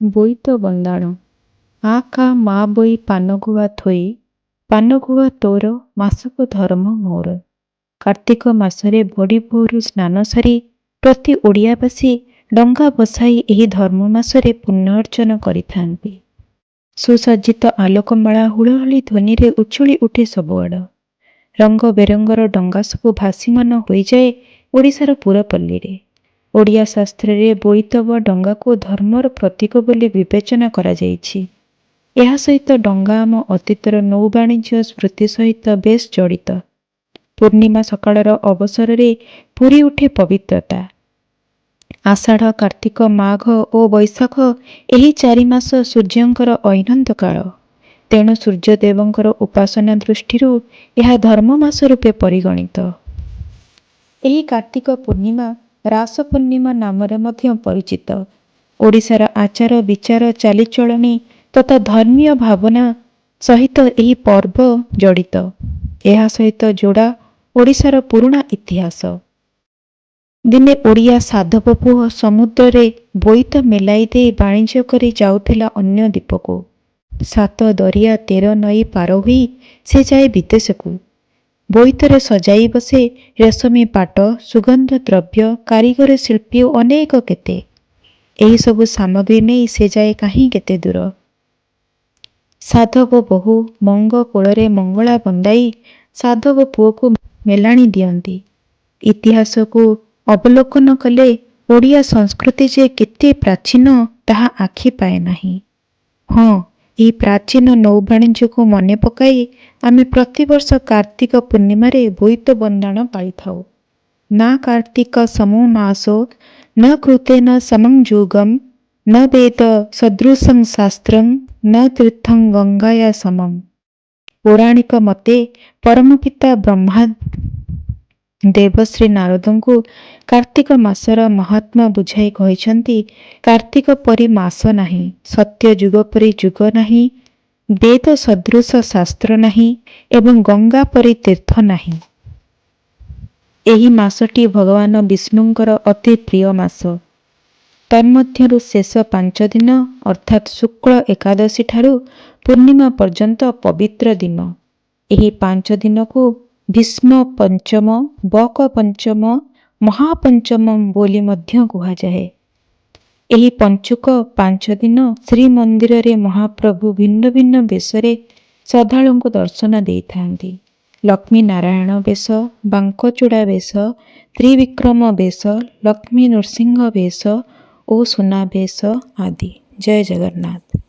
ବୋଇତ ବନ୍ଦାଣ। ଆ କା ମା ବୋଇ ପାନଗୁଆ ଥୋଇ, ପାନଗୁଆ ତୋର ମାସକ ଧରମ ମୋର। କାର୍ତ୍ତିକ ମାସରେ ବଡ଼ି ଭୋରୁ ସ୍ନାନ ସାରି ପ୍ରତି ଓଡ଼ିଆବାସୀ ଡଙ୍ଗା ଭସାଇ ଏହି ଧର୍ମ ମାସରେ ପୁଣ୍ୟ ଅର୍ଜନ କରିଥାନ୍ତି। ସୁସଜ୍ଜିତ ଆଲୋକମାଳା, ହୁଳହୁଳି ଧ୍ୱନିରେ ଉଛୁଳି ଉଠେ ସବୁଆଡ଼। ରଙ୍ଗ ବେରଙ୍ଗର ଡଙ୍ଗା ସବୁ ଭାସିମାନ ହୋଇଯାଏ ଓଡ଼ିଶାର ପୁରପଲ୍ଲୀରେ। ଓଡ଼ିଆ ଶାସ୍ତ୍ରରେ ବୋଇତ ବା ଡଙ୍ଗାକୁ ଧର୍ମର ପ୍ରତୀକ ବୋଲି ବିବେଚନା କରାଯାଇଛି। ଏହା ସହିତ ଡଙ୍ଗା ଆମ ଅତୀତର ନୌବାଣିଜ୍ୟ ସ୍ମୃତି ସହିତ ବେଶ୍ ଜଡ଼ିତ। ପୂର୍ଣ୍ଣିମା ସକାଳର ଅବସରରେ ପୂରି ଉଠେ ପବିତ୍ରତା। ଆଷାଢ଼, କାର୍ତ୍ତିକ, ମାଘ ଓ ବୈଶାଖ ଏହି ଚାରିମାସ ସୂର୍ଯ୍ୟଙ୍କର ଅୟନାନ୍ତ କାଳ। ତେଣୁ ସୂର୍ଯ୍ୟଦେବଙ୍କର ଉପାସନା ଦୃଷ୍ଟିରୁ ଏହା ଧର୍ମମାସ ରୂପେ ପରିଗଣିତ। ଏହି କାର୍ତ୍ତିକ ପୂର୍ଣ୍ଣିମା ରାସ ପୂର୍ଣ୍ଣିମା ନାମରେ ମଧ୍ୟ ପରିଚିତ। ଓଡ଼ିଶାର ଆଚାର ବିଚାର, ଚାଲିଚଳଣି ତଥା ଧର୍ମୀୟ ଭାବନା ସହିତ ଏହି ପର୍ବ ଜଡ଼ିତ। ଏହା ସହିତ ଯୋଡ଼ା ଓଡ଼ିଶାର ପୁରୁଣା ଇତିହାସ। ଦିନେ ଓଡ଼ିଆ ସାଧବ ପୁଅ ସମୁଦ୍ରରେ ବୋଇତ ମେଲାଇ ଦେଇ ବାଣିଜ୍ୟ କରି ଯାଉଥିଲା ଅନ୍ୟ ଦ୍ୱୀପକୁ। ସାତ ଦରିଆ 13 ନଈ ପାର ହୋଇ ସେ ଯାଏ ବିଦେଶକୁ। ବୋଇତରେ ସଜାଇ ବସେ ରେଶମୀ ପାଟ, ସୁଗନ୍ଧ ଦ୍ରବ୍ୟ, କାରିଗର ଶିଳ୍ପୀ ଓ ଅନେକ କେତେ। ଏହିସବୁ ସାମଗ୍ରୀ ନେଇ ସେ ଯାଏ କାହିଁ କେତେ ଦୂର। ସାଧବ ବୋହୂ ମଙ୍ଗ କୂଳରେ ମଙ୍ଗଳା ବନ୍ଦାଇ ସାଧବ ପୁଅକୁ ମେଲାଣି ଦିଅନ୍ତି। ଇତିହାସକୁ ଅବଲୋକନ କଲେ ଓଡ଼ିଆ ସଂସ୍କୃତି ଯେ କେତେ ପ୍ରାଚୀନ ତାହା ଆଖି ପାଏ ନାହିଁ। ହଁ, ଏହି ପ୍ରାଚୀନ ନୌବାଣିଜ୍ୟକୁ ମନେ ପକାଇ ଆମେ ପ୍ରତିବର୍ଷ କାର୍ତ୍ତିକ ପୂର୍ଣ୍ଣିମାରେ ବୋଇତ ବନ୍ଦାଣ ପାଳିଥାଉ। ନା କାର୍ତ୍ତିକ ସମୋ ମାସୋ ନ କୃତେନ ସମଂ ଯୁଗମ୍ ନ ବେଦ ସଦୃଶଂ ଶାସ୍ତ୍ରଂ ନ ତୀର୍ଥଂ ଗଙ୍ଗାୟା ସମମ୍। ପୌରାଣିକ ମତେ ପରମପିତା ବ୍ରହ୍ମା ଦେବଶ୍ରୀ ନାରଦଙ୍କୁ କାର୍ତ୍ତିକ ମାସର ମାହାତ୍ମ୍ୟ ବୁଝାଇ କହିଛନ୍ତି, କାର୍ତ୍ତିକ ପରି ମାସ ନାହିଁ, ସତ୍ୟ ଯୁଗ ପରି ଯୁଗ ନାହିଁ, ବେଦ ସଦୃଶ ଶାସ୍ତ୍ର ନାହିଁ ଏବଂ ଗଙ୍ଗା ପରି ତୀର୍ଥ ନାହିଁ। ଏହି ମାସଟି ଭଗବାନ ବିଷ୍ଣୁଙ୍କର ଅତି ପ୍ରିୟ ମାସ। ତନ୍ମଧ୍ୟରୁ ଶେଷ 5 ଦିନ ଅର୍ଥାତ୍ ଶୁକ୍ଳ ଏକାଦଶୀଠାରୁ ପୂର୍ଣ୍ଣିମା ପର୍ଯ୍ୟନ୍ତ ପବିତ୍ର ଦିନ। ଏହି 5 ଦିନକୁ ଭୀଷ୍ମ ପଞ୍ଚମ, ବକ ପଞ୍ଚମ, ମହାପଞ୍ଚମ ବୋଲି ମଧ୍ୟ କୁହାଯାଏ। ଏହି ପଞ୍ଚୁକ 5 ଦିନ ଶ୍ରୀମନ୍ଦିରରେ ମହାପ୍ରଭୁ ଭିନ୍ନ ଭିନ୍ନ ବେଶରେ ଶ୍ରଦ୍ଧାଳୁଙ୍କୁ ଦର୍ଶନ ଦେଇଥାନ୍ତି। ଲକ୍ଷ୍ମୀ ନାରାୟଣ ବେଶ, ବାଙ୍କଚୂଡ଼ା ବେଶ, ତ୍ରିବିକ୍ରମ ବେଶ, ଲକ୍ଷ୍ମୀ ନୃସିଂହ ବେଶ ଓ ସୁନାବେଶ ଆଦି। ଜୟ ଜଗନ୍ନାଥ।